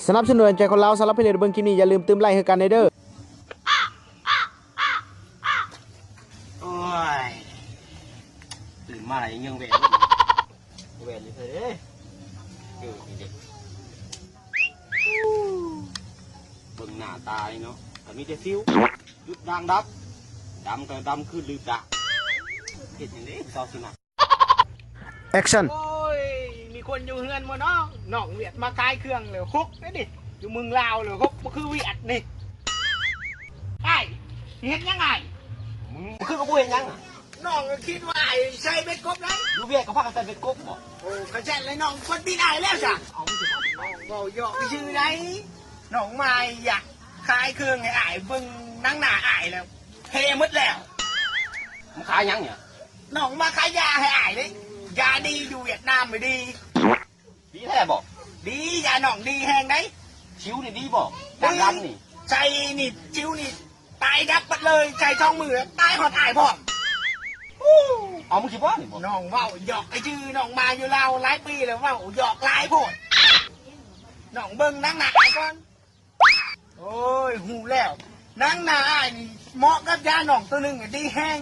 ສະໜັບສະໜູນແຮງໃຈຄົນລາວ ສຳລັບໃຜທີ່ໄດ້ເບິ່ງຄລິບນີ້ ຢ່າລືມຕື່ມໄລ້ໃຫ້ກັນແດ່ເດີ. ໂອ້ຍ ຕື່ນມາແລ້ວຍັງແວ່ນ ແວ່ນຢູ່ເທິງເດ້. ເອີ ນີ້ເດ້ ເບິ່ງໜ້າຕານີ້ເນາະ ກໍມີແຕ່ສິວ ຈຸດດ່າງດຳ ດຳກໍດຳຄືລືດດາ ເຮັດຫຍັງເດ້ ຜູ້ສາວຊິມັກ. ແອັກຊັນ. ໂອ້ຍ ມີຄົນຢູ່ເຮືອນບໍ່ເນາະ? ນ້ອງວຽດມາຂາຍເຄື່ອງແລ້ວຫົກເດ້ນີ້ ຢູ່ເມືອງລາວແລ້ວຫົກ ບໍ່ຄືວຽດນີ້. ອ້າຍ ເຮັດຫຍັງອ້າຍ? ມຶງຄືກໍບໍ່ເຮັດຫຍັງ. ນ້ອງກໍຄິດວ່າອ້າຍໃສ່ເບັດກົບໄດ໋. ຢູ່ວຽດກໍພາກັນໃສ່ເບັດກົບບໍ? ໂອ້ ຄັນຊັ້ນແລ້ວນ້ອງຄົນຕິດອ້າຍແລ້ວຊະ. ເອົາ ນ້ອງເວົ້າຢອກຊື່ໄດ໋. ນ້ອງມາຢາກຂາຍເຄື່ອງໃຫ້ອ້າຍເບິ່ງໜັງໜ້າອ້າຍແລ້ວ ເພໝົດແລ້ວ. ມາຂາຍຫຍັງນີ້? ນ້ອງມາຂາຍຢາໃຫ້ອ້າຍເດ້. ຢາດີຢູ່ຫວຽດນາມນີ້ດີ. ດີແທ້ບໍ? ດີ ຢານ້ອງດີແຮງໄດ໋. ສິວນີ້ດີບໍ? ດຳໆນີ້ ໃສ່ນີ້ ສິວນີ້ຕາຍດັບໝົດເລີຍ. ໃສ່ສອງມື້ຕາຍຮອດອ້າຍພ້ອມ. ເອົາ ມຶງຊິບ້ານີ້ບໍ? ນ້ອງເວົ້າຢອກຊື່ ນ້ອງມາຢູ່ລາວຫຼາຍປີແລ້ວ ເວົ້າຢອກຫຼາຍໂພດ. ນ້ອງເບິ່ງໜັງໜ້າອ້າຍກ່ອນ. ໂອ້ຍ ຮູ້ແລ້ວ ໜັງໜ້າອ້າຍນີ້ເໝາະກັບຢານ້ອງໂຕໜຶ່ງ ດີແຮງ.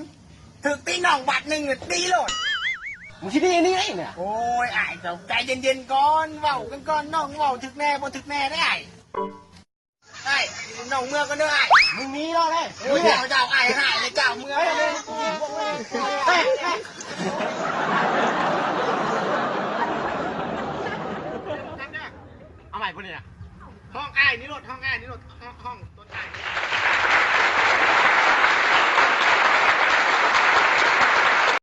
ຖືກຕີນ້ອງບາດໜຶ່ງ ຕີໂລດ. ມຶງຊິດີອັນນີ້ໄດ໋ນະ? ໂອ້ຍ ອ້າຍເຈົ້າໃຈເຢັນໆກ່ອນ ເວົ້າກັນກ່ອນ ນ້ອງເວົ້າຖືກແນ່ບໍ່ຖືກແນ່ເດ້ອ້າຍ. ອ້າຍ ນ້ອງເມືອກ່ອນເດີອ້າຍ. ມຶງໜີແລ້ວເດ້. ໂອ້ຍ ເຈົ້າ ເຈົ້າ ອ້າຍຮ້າຍເລີຍ ເຈົ້າເມືອແລ້ວເດີ.